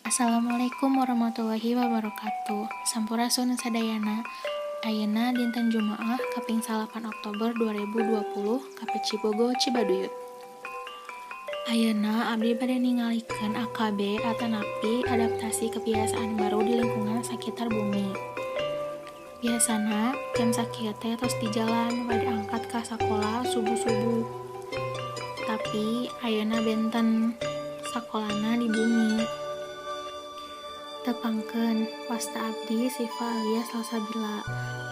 Assalamualaikum warahmatullahi wabarakatuh. Sampurasun sadayana. Ayeuna dinten Jumaah kaping 9 Oktober 2020 ka Cibogo Cibaduyut. Ayeuna abdi bade ningalikeun AKB atanapi adaptasi kebiasaan baru di lingkungan sakitar bumi. Biasana jam sakieu teh tos di jalan bade angkat ka sakola subuh-subuh. Tapi ayeuna benten, sakolana di bumi. Tepangkeun, wasta abdi Siva alias Salsabila.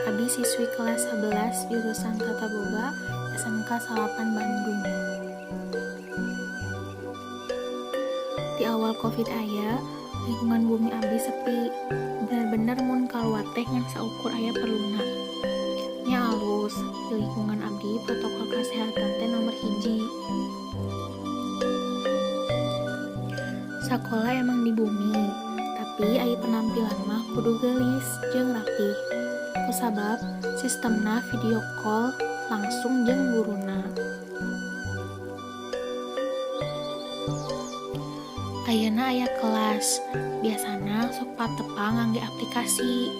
Abdi siswi kelas 11 jurusan Tata Boga SMK 9 Bandung. Di awal Covid aya, lingkungan bumi abdi sepi. Bener-bener mun kaluar teh ngan saukur aya perluna. Nya alus, di lingkungan abdi protokol kasehatan teh nomor 1. Sakola emang di bumi, tapi ai penampilan mah kudu geulis jeung rapih. Kusabab sistemna video call langsung jeung guruna. Ayeuna aya kelas, biasana sok patepang ngangge aplikasi,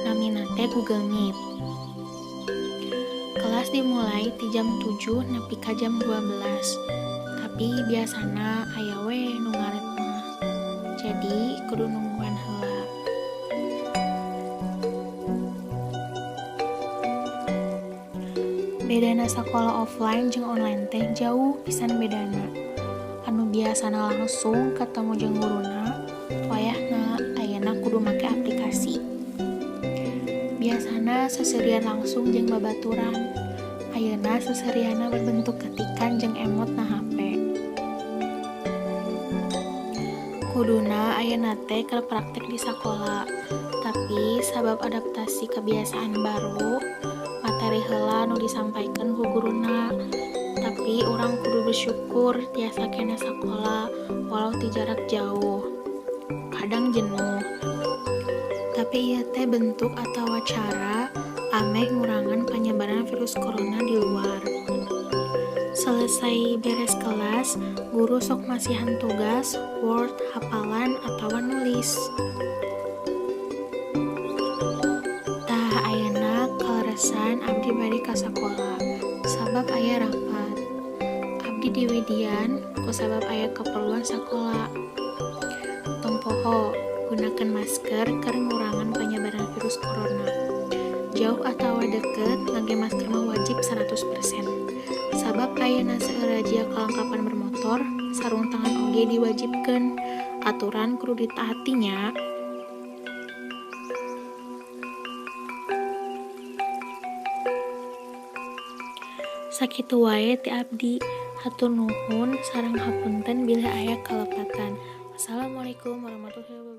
namina teh Google Meet. Kelas dimulai ti jam 7 nepi ka jam 12, tapi biasana aya we nu ngaret mah. Jadi kudu nungguan heula. Bedana sakola offline jeung online teh jauh pisan bedana. Anu biasana langsung ketemu jeung guruna, wayahna ayeuna kudu make aplikasi. Biasana seserian langsung jeung babaturan, ayeuna seserianna berbentuk ketikan jeung emot na HP. Kuduna ayeuna teh keur praktek di sakola, tapi sabab adaptasi kebiasaan baru, materi heula nu disampaikeun ku guruna. Tapi urang kudu bersyukur tiasa keneh sakola walau ti jarak jauh. Kadang jenuh. Tapi ieu teh bentuk atawa cara ameh ngurangan panyebaran virus corona di luar. Selesai beres kelas, guru sok masihan tugas, Word, hapalan, atawa nulis. Tah ayeuna kaleresan abdi bade ka sakola, sabab aya rapat. Abdi diwidian kusabab aya keperluan sakola. Tong poho, gunakeun masker keur ngurangan panyebaran virus corona. Jauh atawa deket, ngangge masker mah wajib 100%. Sabab ayeuna seueur razia kelengkapan bermotor, sarung tangan oge diwajibkeun. Aturan kudu ditaati nya. Sakitu wae ti abdi. Hatur nuhun sareng hapunten bilih aya kalepatan. Wassalamualaikum warahmatullahi wabarakatuh.